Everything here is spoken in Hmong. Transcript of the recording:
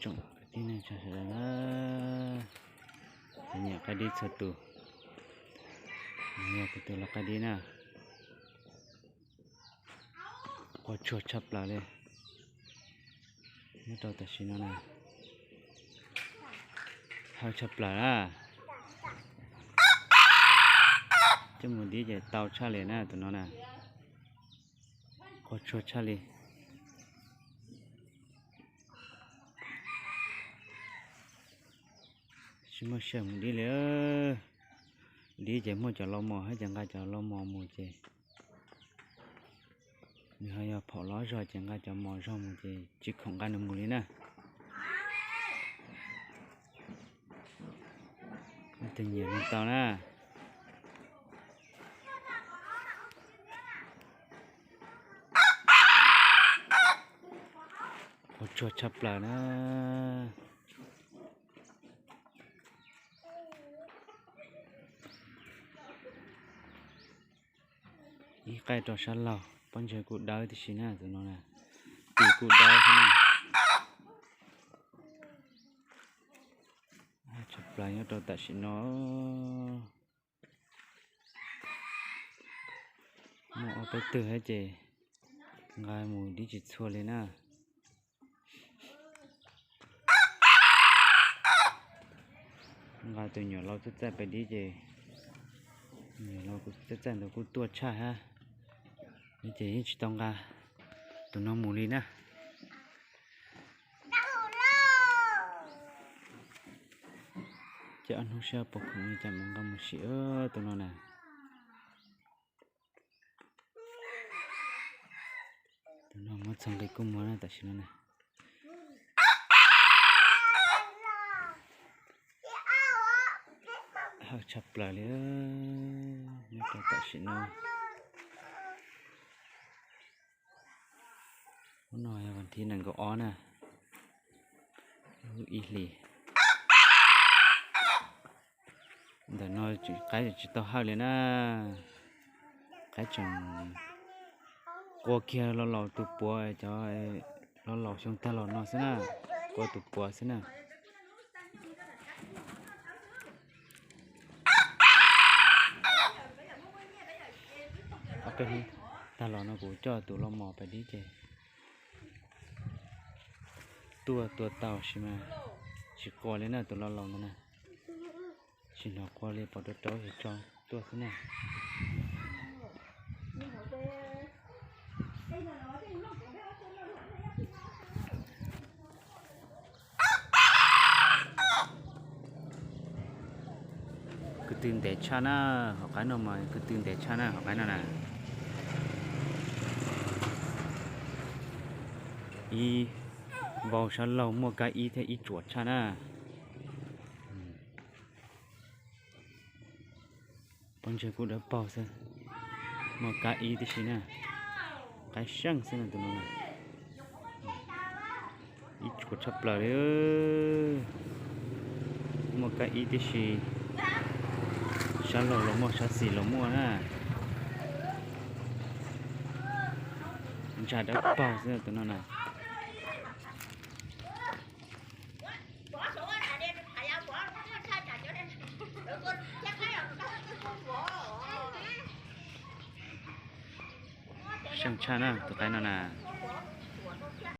Toom kwv tij neej tsa sawv daws na, cov nyiam qaib dib txhua tus, yog kuv tus lau qaib dib na. Quaj tsuag tshaj plaws li. Nyob rau tam sim no na, hawj tshaj plaws na. Coj mus dib ces tau tshaj li na tus no na. Quaj tsuag tshaj li. Tsis muaj sij hawm mus dib li. Dib ces muaj cov lau mos hab ces nqa cov lau mos mus ces nws ho yog phaum loj zog ces nqa cov mos zog mus ces tsis khoom nqa nws mus li na. Tus nyiam no tau na. Quaj tsuag tshaj plaws na. Ib qaib rau sab laug, pob ntseg kuj dawb tib si na tus no na. Tis kuj dawb thiab na. Tshaj plaws nyob rau tam sim no. Muaj ob peb tug thiab ces nqa mus dib tsis txhua li na. Nqa tus nyuam lau txaj txaj pem dib ces nyuam lau txaj txaj ntawd kuj tuaj tshaj hab, ces yeej tsis tau nqa tus no mus li na. Ces ob hnub sib puas khoom li cas mam nqa mus sim tus no na. Tus no muab txog nqi kuj muag na tam sim no na. Hawj tshaj plaws li. Nyob rau tam sim no, hnub no yog vas thib nees nkaum ob na, lub ib hlis. Ntawm no qaib tsis tau hawj li na. Qaib tseem qua kiag lo laus tus puav, cov lo laus xyoo tag los no xwb na, qua tus puav xwb na. Tag los no kuv coj tus lau mos pem dib ces tuaj tua tau sis mas tsis qua li na tus lau laus ntawd na. Tsis hnov qua li, pom rau rau ces tso tuaj xwb na. Ko tw ntev tshaj na, hauv qaib no mas ko tw ntev tshaj na, hauv qaib no na. Ib vau sab laug muaj kab ib thiab ib tsuam tshaj na. Pob ntseg kuj dawb paug xwb, muaj kab ib tib si na. Qaib seej xwb no tus no na. Ib tsuam tshaj plaws li. Muaj kab ib tib si, sab laug los muaj sab xis los muaj na. Ntsa dawb paug xwb tus no na. Seej tshaj na tus qaib no na.